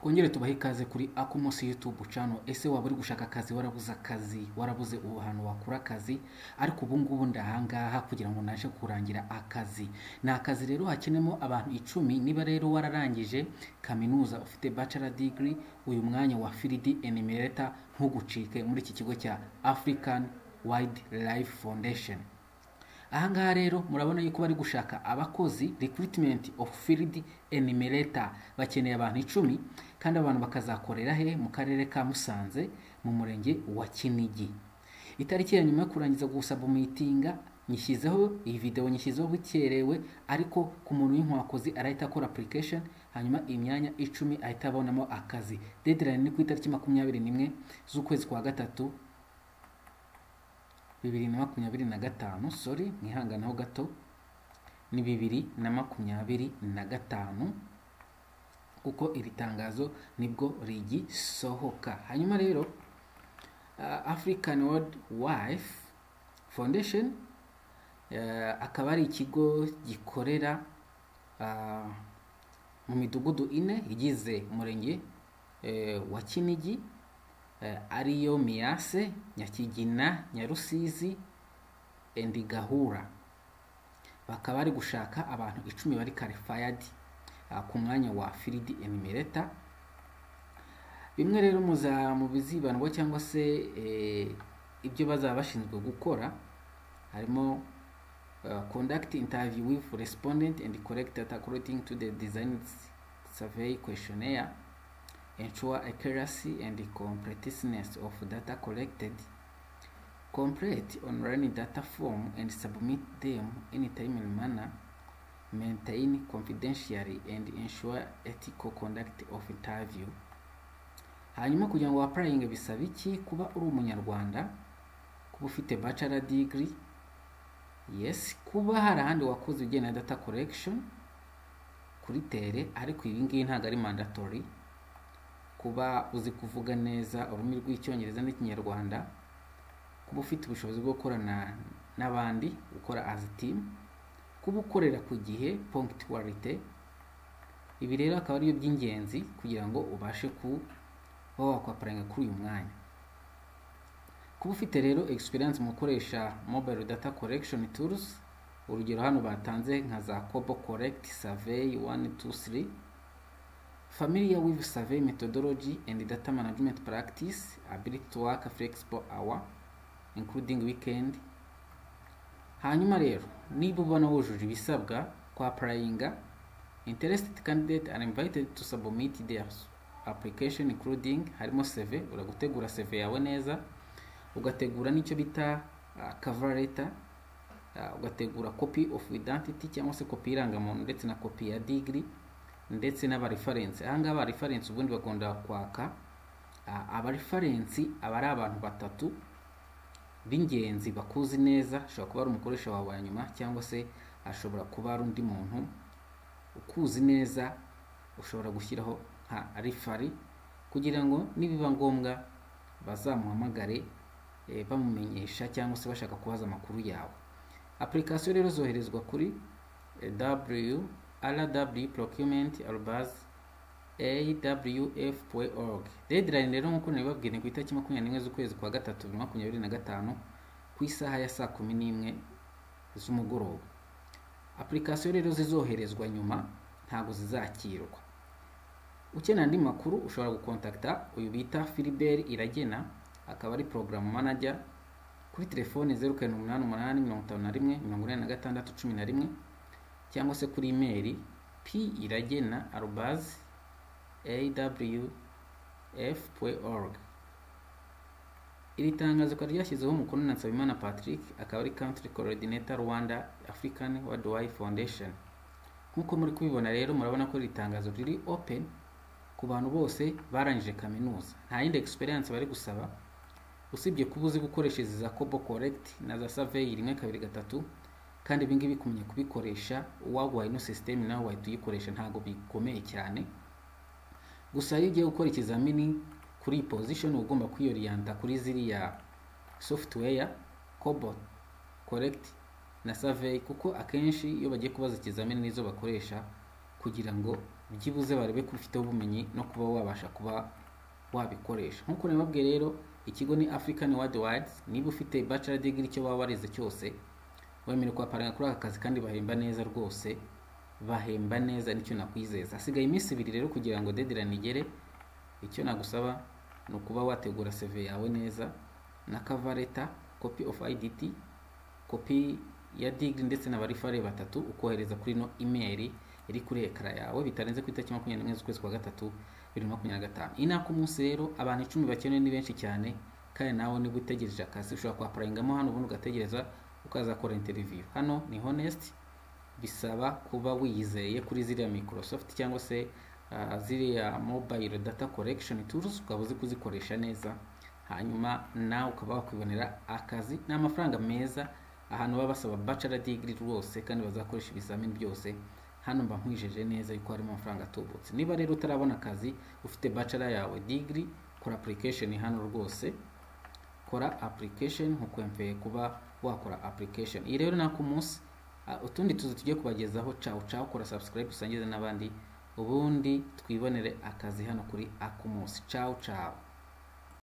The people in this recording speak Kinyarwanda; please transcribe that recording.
Twongere tubahe ikaze kuri Akumosi YouTube channel. Ese waba uri gushaka akazi, warabuze akazi, warabuze ahantu wakura akazi? Ariko ubu ngubu ndahangaha kugira ngo naje kurangira akazi. Ni akazi rero hakenemo abantu 10. Niba rero wararangije kaminuza, ufite bachelor degree, uyu mwanya wa field enumerator ntugucike muri iki kigo cya African Wildlife Foundation. Ahangaha rero murabona yuko bari gushaka abakozi, recruitment of field enumerator. Bakeneye abantu 10, kandi abantu bakazakorera he? Mu karere ka Musanze, mu murenge wa Kinigi. Itariki ya nyuma yo kurangiza gusubmittinga nyishyizeho, iyi video nyishyizeho bukerewe, ariko ku muntu w'inkwakozi arahita akora application, hanyuma imyanya 10 ahita abonamo akazi. Deadline ni ku itariki 21 z'ukwezi kwa gatatu 2025. Sorry, mwihanganaho gato, ni 2025, kuko iri tangazo nibwo rigisohoka. Hanyuma rero African Wildlife Foundation akaba ari ikigo gikorera mu midugudu ine igize umurenge wa Kinigi, ariyo Miyase, Nyakigina, Nyarusizi and Gahura. Bakaba bari gushaka abantu 10 bari qualified ku mwanya wa field enumerator. Bimwe rero muza mu bizibandwa cyangwa se ibyo bazaba bashinzwe gukora harimo conduct interview with respondent and collect data according to the designed survey questionnaire, ensure accuracy and completeness of data collected, complete online data form and submit them in a timely manner, maintain confidentiality and ensure ethical conduct of interview. Hanyuma kugira ngo applying bisaba iki? Kuba uri Umunyarwanda, kuba ufite bachelor degree, yes, kuba hari ahandi wakoze ibijyanye na data collection kuri terrain, ariko ibi ngibi ntabwo ari mandatory, kuba uzi kuvuga neza ururimi rw'Icyongereza n'Ikinyarwanda, kuba ufite ubushobozi bwo gukorana n'abandi, gukora as a team, kuba ukorera ku gihe, punctuality. Ibi rero akaba ariyo by'ingenzi kugira ngo ubashe kuba wakwapplyinga kuri uyu mwanya. Kuba ufite rero experience mu gukoresha mobile data collection tools, urugero hano batanze nka za Kobo Collect, Survey 1 2 3, familiar with survey methodology and data management practice, ability to work flexible hour including weekend. Hanyuma rero niba ubona wujuje ibisabwa kwa applyinga, interested candidate are invited to submit their application including, harimo CV. Uragutegura CV yawe neza, ugategura n'icyo bita cover letter, ugategura copy of identity cyangwa se kopi y'irangamuntu, ndetse na kopi ya degree, ndetse n'aba reference. Aha ngaha aba reference ubundi bakunda kwaka aba reference aba ari abantu batatu b'ingenzi bakuzi neza. Ashobora kuba ari umukoresha wawe wa nyuma, cyangwa se ashobora kuba ari undi muntu ukuzi neza ushobora gushyiraho nka referee, kugira ngo nibiba ngombwa bazamuhamagare bamumenyesha cyangwa se bashaka kubaza amakuru yawe. Application rero zoherezwa kuri w rw procurement awf.org. Deadline rero, nk'uko nabibabwiye, ni ku itariki 21 z'ukwezi kwa gatatu 2025, ku isaha ya saa 11 z'umugoroba. Application rero zizoherezwa nyuma ntabwo zizakirwa. Ukeneye andi makuru ushobora gukontakta uyu bita Philibert Iragena, akaba ari program manager, kuri telefone 0788 51 86 11, cyangwa se kuri email piragena@awf.org. Iri tangazo rikaba ryashyizeho umukono na Nsabimana Patrick, akaba ari country coordinator, Rwanda, African Wildlife Foundation. Nk'uko muri kubibona rero, murabona ko iri tangazo riri open ku bantu bose barangije kaminuza. Nta yindi experience bari gusaba usibye kuba uzi gukoresha izi za Kobo Collect na za Survey 1 2 3. Kandi ibi ngibi kumenya kubikoresha, uwaguhaye ino system nawe wahita uyikoresha, ntabwo bikomeye cyane. Gusa iyo ugiye gukora ikizamini kuri iyi position, uba ugomba kwiyoriyanta kuri ziriya software, Kobo Collect na Survey, kuko akenshi iyo bagiye kubaza ikizamini nizo bakoresha kugira ngo Byibuze barebe ko ufiteho ubumenyi no kuba wabasha kuba wabikoresha. Nk'uko nababwiye rero, ikigo ni African Worldwide. Niba ufite bachelor degree, icyo waba warize cyose, wemerewe kuapplyinga kuri aka kazi, kandi bahemba neza rwose, bahemba neza, nicyo nakwizeza. Hasigaye iminsi 2 rero kugira ngo deadline igere. Icyo nagusaba ni ukuba wategura CV yawe neza na cover letter, copy of ID, copy ya degree, ndetse na ba referee batatu, ukohereza kuri no email iri kuri écran yawe bitarenze ku itariki 21 z'ukwezi kwa gatatu 2025. Iyi ni umunsi rero abantu 10 bakenewe, ni benshi cyane. Kandi nawe niba utegereje akazi, ushobora kuapplyingamo hano, ubundi ugategereza ukazakora interview. Hano ni honest, bisaba kuba wiyizeye kuri ziriya Microsoft cyangwa se ziriya mobile data collection tools, ukaba uzi kuzikoresha neza, hanyuma nawe ukaba wakwibonera akazi. Ni amafaranga meza, ahantu baba basaba bachelor degree rwose, kandi bazakoresha ibizamini byose. Hano mba nkwijeje neza yuko harimo amafaranga atubutse. Niba rero utarabona akazi, ufite bachelor yawe, degree, kora application hano rwose, kora application nkuko mfeye kuba wakora application. Iyi rero nako umunsi utundi tuzi tugiye kubagezaho. Ciao ciao, kora subscribe, usangize n'abandi, ubundi twibonere akazi hano kuri Akumunsi. Ciao ciao.